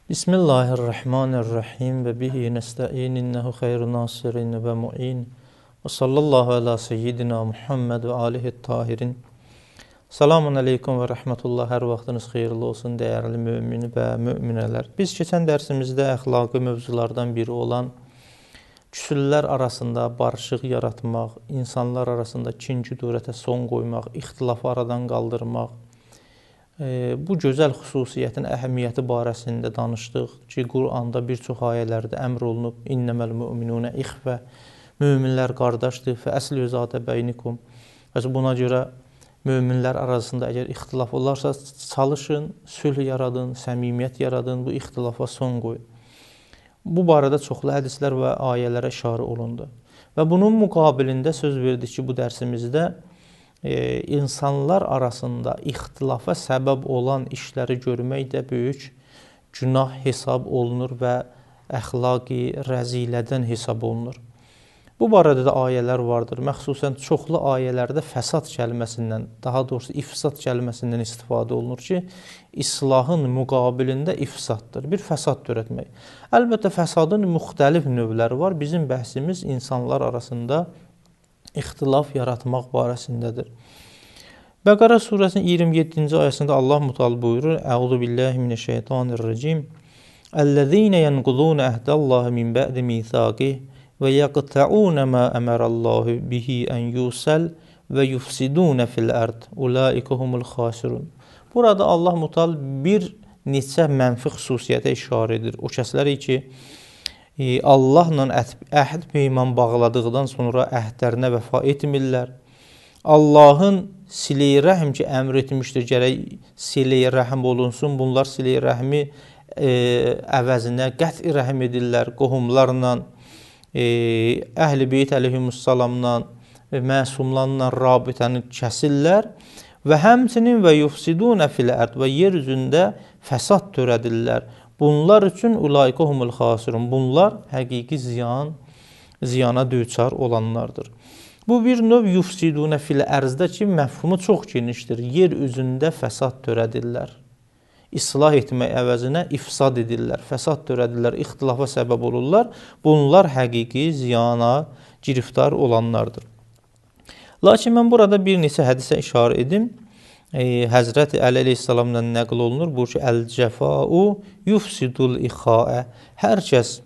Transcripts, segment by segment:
Bismillahirrahmanirrahim və bihi nəstəin innehu xeyrun nasirin və muin və sallallahu əla seyyidina Muhammed və alihi tahirin. Salamun aleykum və rəhmətullah. Hər vaxtınız xeyirli olsun, dəyərli mömin və möminələr. Biz keçən dərsimizdə əxlaqi mövzulardan biri olan küsülər arasında barışıq yaratmaq, insanlar arasında kin-kudurətə son qoymaq, ixtilafı aradan qaldırmaq, bu gözəl xüsusiyyətin əhəmiyyəti barəsində danışdıq ki, Quranda bir çox ayələrdə əmr olunub, İnləməl müminunə ixvə, möminlər qardaşdır, fəəslü zadə bəynikum. Bəs buna görə möminlər arasında əgər ixtilaf olarsa, çalışın, sülh yaradın, səmimiyyət yaradın, bu ixtilafa son qoyun. Bu barədə çoxlu hədislər və ayələrə işarə olundu. Və bunun müqabilində söz verdik ki, bu dərsimizdə insanlar arasında ixtilafa səbəb olan işləri görmək də böyük günah hesab olunur və əxlaqi rəzilədən hesab olunur. Bu barədə də ayələr vardır. Məxsusən çoxlu ayələrdə fəsad kəlməsindən, daha doğrusu ifsad kəlməsindən istifadə olunur ki, islahın müqabilində ifsaddır, bir fəsad törətmək. Əlbəttə, fəsadın müxtəlif növləri var. Bizim bəhsimiz insanlar arasında ixtilaf yaratmaq barəsindədir. Bəqərə surəsinin 27-ci ayəsində Allah Müteal buyurur: Əuzu billahi mineşşeytanirracim. Əlləzîne yenqudûne əhdallahi min ba'di mîsâqihi və yəqtəûne mâ əmərallahu bihi ən yusəl və yufsidûne fil ərd. Ulaike humul xasirun. Burada Allah Müteal bir neçə mənfi xüsusiyyətə işarə edir. O kəsləri ki, Allahla əhd peyman bağladıqdan sonra əhdlərinə vəfa etmirlər. Allahın silə-i rəhm ki, əmr etmişdir, gərək silə-i rəhm olunsun. Bunlar silə-i rəhmi əvəzinə qət-i rəhm edirlər qohumlarla, Əhl-i Beyt əleyhimussalamla, məsumlarla rabitəni kəsirlər və həmçinin və yufsidunə fil ərd və yer üzündə fəsad törədirlər. Bunlar üçün ulaike humul xasirun. Bunlar həqiqi ziyana düçar olanlardır. Bu bir növ yufsidunə fil ərzdə ki, məfhumu çox genişdir. Yer üzündə fəsad törədirlər. İslah etmək əvəzinə ifsad edirlər, fəsad törədirlər, ixtilafa səbəb olurlar. Bunlar həqiqi ziyana giriftar olanlardır. Lakin mən burada bir neçə hədisə işarə edim. Həzrəti Əli əleyhissalamdan nəql olunur. Buyur ki, Əl-cəfau yufsidul ixaə. Hər kəs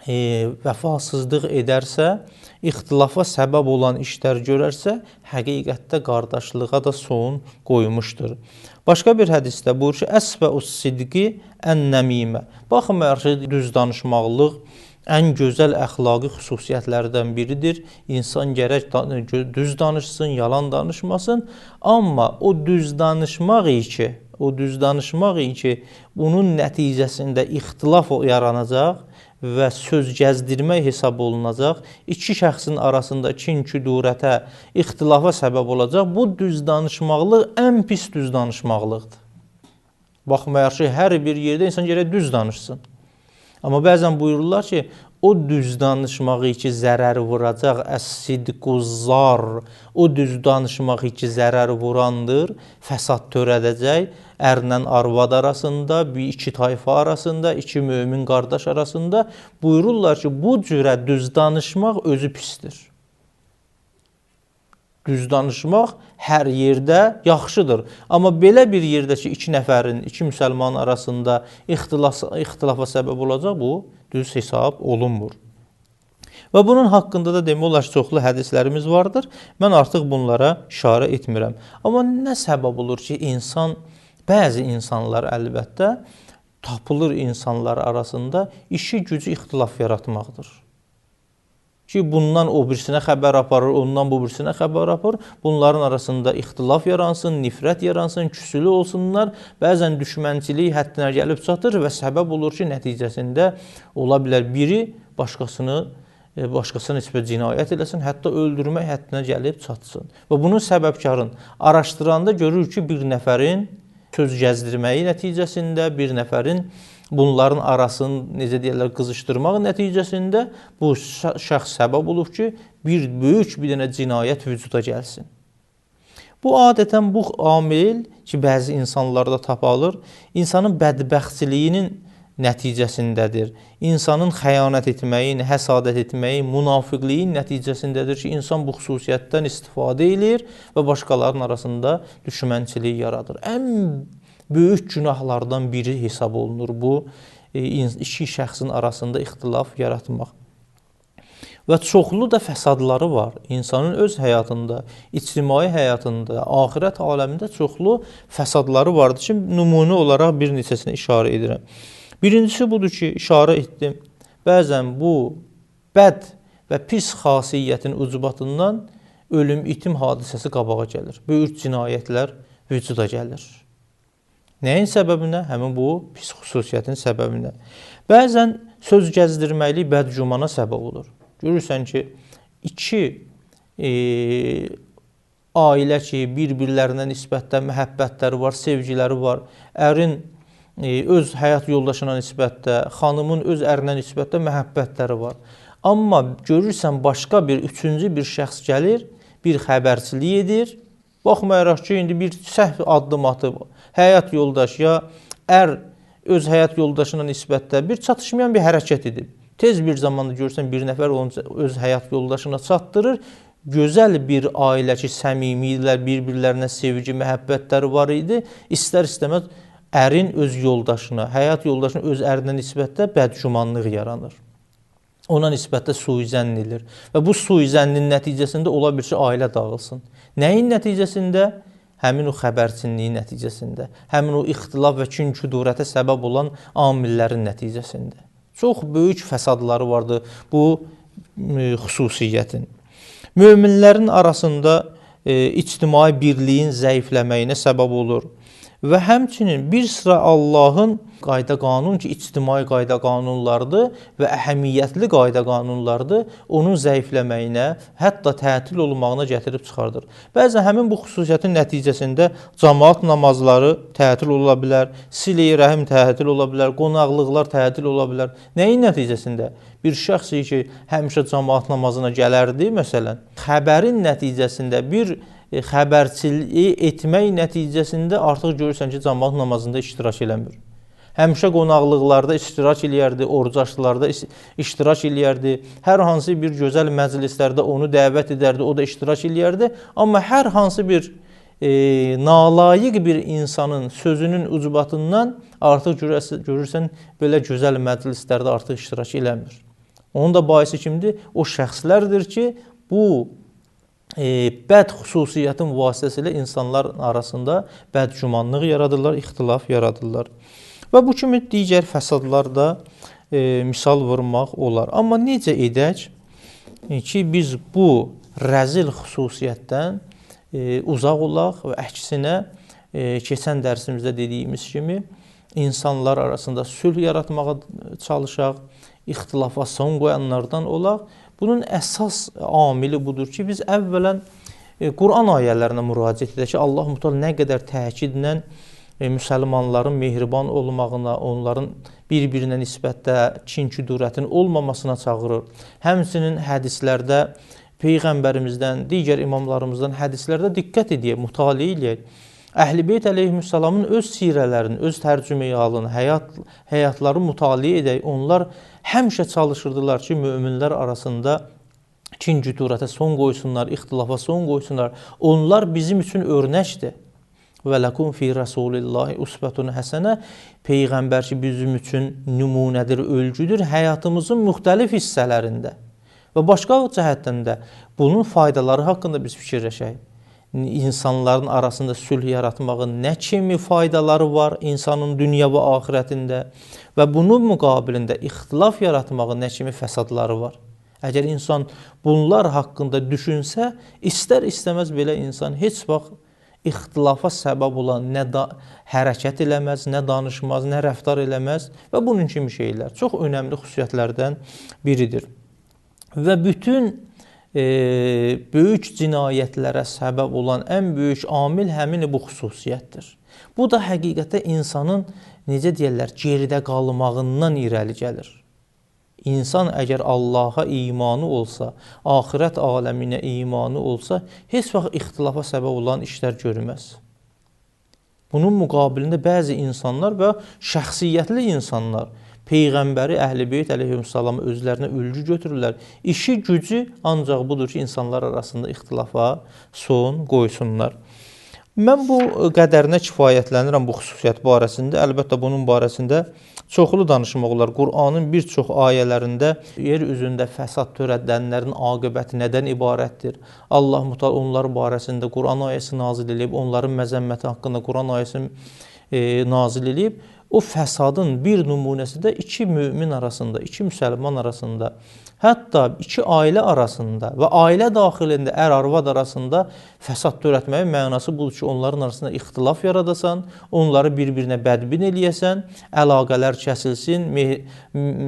vəfasızlıq edərsə, ixtilafa səbəb olan işlər görərsə, həqiqətdə qardaşlığa da son qoymuşdur. Başqa bir hədisdə buyur ki, Əsbəus sidqi ən-nəmimə. Baxmayaraq ki, düz danışmaqlıq ən gözəl əxlaqi xüsusiyyətlərdən biridir. İnsan gərək düz danışsın, yalan danışmasın. Amma o düz danışmaq ki, bunun nəticəsində ixtilaf yaranacaq və söz gəzdirmək hesab olunacaq, iki şəxsin arasında kin-küdurətə, ixtilafa səbəb olacaq. Bu düz danışmaqlıq ən pis düz danışmaqlıqdır. Baxmayaraq ki, hər bir yerdə insan gərək düz danışsın. Amma bəzən buyururlar ki, o düz danışmağı ki, zərər vuracaq, əs-sidquzzar, o düz danışmağı ki, zərər vurandır, fəsad törədəcək, ərlə arvad arasında, bir iki tayfa arasında, iki mömin qardaş arasında buyururlar ki, bu cürə düz danışmaq özü pisdir. Düz danışmaq hər yerdə yaxşıdır. Amma belə bir yerdə ki, iki nəfərin, iki müsəlmanın arasında ixtilafa səbəb olacaq, bu düz hesab olunmur. Və bunun haqqında da demək olar ki, çoxlu hədislərimiz vardır. Mən artıq bunlara işarə etmirəm. Amma nə səbəb olur ki, insan, bəzi insanlar əlbəttə, tapılır insanlar arasında işi gücü ixtilaf yaratmaqdır. Ki, bundan o birisinə xəbər aparır, ondan bu birisinə xəbər aparır. Bunların arasında ixtilaf yaransın, nifrət yaransın, küsülü olsunlar. Bəzən düşmənçilik həddinə gəlib çatır və səbəb olur ki, nəticəsində ola bilər biri başqasına nisbət cinayət eləsin, hətta öldürmək həddinə gəlib çatsın. Və bunun səbəbkarın araşdıranda görür ki, bir nəfərin söz gəzdirməyi nəticəsində, bir nəfərin bunların arasını, necə deyirlər, qızışdırmaq nəticəsində bu şəxs səbəb olub ki, bir böyük bir dənə cinayət vücuda gəlsin. Bu adətən bu amil ki, bəzi insanlarda tapılır, insanın bədbəxtçiliyinin nəticəsindədir. İnsanın xəyanət etməyin, həsadət etməyin, münafiqliyin nəticəsindədir ki, insan bu xüsusiyyətdən istifadə eləyir və başqalarının arasında düşmənçilik yaradır. Ən böyük günahlardan biri hesab olunur bu, iki şəxsin arasında ixtilaf yaratmaq. Və çoxlu da fəsadları var. İnsanın öz həyatında, ictimai həyatında, axirət aləmində çoxlu fəsadları vardır ki, nümunə olaraq bir neçəsinə işarə edirəm. Birincisi budur ki, işarə etdim. Bəzən bu bəd və pis xasiyyətin ucbatından ölüm, itim hadisəsi qabağa gəlir. Böyük cinayətlər vücuda gəlir. Nəyin səbəbinə? Həmin bu pis xüsusiyyətin səbəbinə. Bəzən söz gəzdirməklik bədgümana səbəb olur. Görürsən ki, iki ailə ki, bir-birlərinə nisbətdə məhəbbətləri var, sevgiləri var. Ərin öz həyat yoldaşına nisbətdə, xanımın öz ərinə nisbətdə məhəbbətləri var. Amma görürsən, başqa bir, üçüncü bir şəxs gəlir, bir xəbərçilik edir. Baxmayaraq ki, indi bir səhv addım atıb, həyat yoldaşı ya ər öz həyat yoldaşına nisbətdə bir çatışmayan bir hərəkət edib. Tez bir zamanda görürsən, bir nəfər onu öz həyat yoldaşına çatdırır. Gözəl bir ailə ki, səmimi idilər, bir-birlərinə sevgi, məhəbbətləri var idi. İstər-istəməz ərin öz yoldaşına, həyat yoldaşına öz ərinə nisbətdə bədgümanlıq yaranır. Ona nisbətdə suizənn edilir. Və bu suizənnin nəticəsində ola bilir ki, ailə dağılsın. Nəyin nəticəsində? Həmin o xəbərçinliyin nəticəsində, həmin o ixtilaf və kin-küdurətə səbəb olan amillərin nəticəsində. Çox böyük fəsadları vardı bu xüsusiyyətin. Möminlərin arasında ictimai birliyin zəifləməyinə səbəb olur. Və həmçinin bir sıra Allahın qayda-qanun ki, ictimai qayda-qanunlardır və əhəmiyyətli qayda-qanunlardır, onun zəifləməyinə, hətta tətil olmağına gətirib çıxardır. Bəzən həmin bu xüsusiyyətin nəticəsində camaat namazları tətil ola bilər, silə-i rəhim tətil ola bilər, qonaqlıqlar tətil ola bilər. Nəyin nəticəsində? Bir şəxs ki, həmişə camaat namazına gələrdi, məsələn, xəbərin nəticəsində bir xəbərçiliyi etmək nəticəsində artıq görürsən ki, camaat namazında iştirak eləmir. Həmişə qonaqlıqlarda iştirak eləyərdi, orucaşlılarda iştirak eləyərdi, hər hansı bir gözəl məclislərdə onu dəvət edərdi, o da iştirak eləyərdi. Amma hər hansı bir nalayiq bir insanın sözünün ucbatından artıq görürsən, belə gözəl məclislərdə artıq iştirak eləmir. Onun da baisi kimdir? O şəxslərdir ki, bu bəd xüsusiyyətin vasitəsilə insanların arasında bədgümanlıq yaradırlar, ixtilaf yaradırlar. Və bu kimi digər fəsadlar da misal vurmaq olar. Amma necə edək ki, biz bu rəzil xüsusiyyətdən uzaq olaq və əksinə keçən dərsimizdə dediyimiz kimi insanlar arasında sülh yaratmağa çalışaq, ixtilafa son qoyanlardan olaq. Bunun əsas amili budur ki, biz əvvələn Quran ayələrinə müraciət edək ki, Allah mütəal nə qədər təkidlə müsəlmanların mehriban olmağına, onların bir-birinə nisbətdə kin-küdurətin olmamasına çağırır. Həmçinin hədislərdə Peyğəmbərimizdən, digər imamlarımızdan hədislərdə diqqət edək, mütaliə eləyək. Əhl-i Beyt əleyhissalamın öz sirələrini, öz tərcümeyi halını, həyatları mütaliə edək. Onlar həmişə çalışırdılar ki, möminlər arasında kin-küdurətə son qoysunlar, ixtilafa son qoysunlar. Onlar bizim üçün örnəkdir. Və ləkum fi rəsulillahi usbətun həsənə. Peyğəmbər ki, bizim üçün nümunədir, ölgüdür həyatımızın müxtəlif hissələrində. Və başqa cəhətdən də bunun faydaları haqqında biz fikirləşək. İnsanların arasında sülh yaratmağın nə kimi faydaları var insanın dünya və axirətində və bunun müqabilində ixtilaf yaratmağın nə kimi fəsadları var. Əgər insan bunlar haqqında düşünsə, istər-istəməz belə insan heç vaxt ixtilafa səbəb olan nə hərəkət eləməz, nə danışmaz, nə rəftar eləməz və bunun kimi şeylər çox önəmli xüsusiyyətlərdən biridir. Və bütün böyük cinayətlərə səbəb olan ən böyük amil həmin bu xüsusiyyətdir. Bu da həqiqətdə insanın, necə deyirlər, geridə qalmağından irəli gəlir. İnsan əgər Allaha imanı olsa, axirət aləminə imanı olsa, heç vaxt ixtilafa səbəb olan işlər görməz. Bunun müqabilində bəzi insanlar və şəxsiyyətli insanlar, Peyğəmbəri, Əhl-i Beyt əleyhissalamı özlərinə ülgü götürürlər. İşi gücü ancaq budur ki, insanlar arasında ixtilafa son qoysunlar. Mən bu qədərinə kifayətlənirəm bu xüsusiyyət barəsində. Əlbəttə bunun barəsində çoxlu danışmaq olar. Qur'anın bir çox ayələrində yer üzündə fəsad törədənlərin aqibəti nədən ibarətdir? Allah mütəal onlar barəsində Quran ayəsi nazil eləyib, onların məzəmməti haqqında Quran ayəsi nazil eləyib. O fəsadın bir nümunəsi də iki mümin arasında, iki müsəlman arasında, hətta iki ailə arasında və ailə daxilində ər-arvad arasında fəsad törətməyin mənası budur ki, onların arasında ixtilaf yaradasan, onları bir-birinə bədbin eləyəsən, əlaqələr kəsilsin,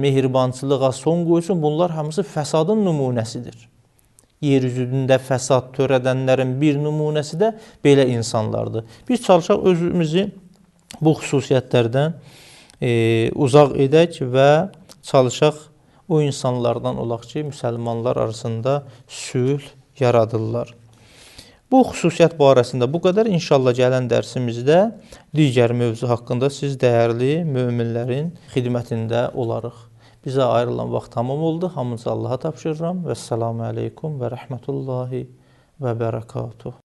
mehribançılığa son qoysun. Bunlar hamısı fəsadın nümunəsidir. Yer üzündə fəsad törədənlərin bir nümunəsi də belə insanlardır. Biz çalışaq özümüzü bu xüsusiyyətlərdən uzaq edək və çalışaq o insanlardan olaq ki, müsəlmanlar arasında sülh yaradırlar. Bu xüsusiyyət barəsində bu qədər. İnşallah gələn dərsimizdə digər mövzu haqqında siz dəyərli möminlərin xidmətində olarıq. Bizə ayrılan vaxt tamam oldu. Hamınızı Allaha tapşırıram. Vəssalamu aleykum və rəhmətullahi və bərəkatuhu.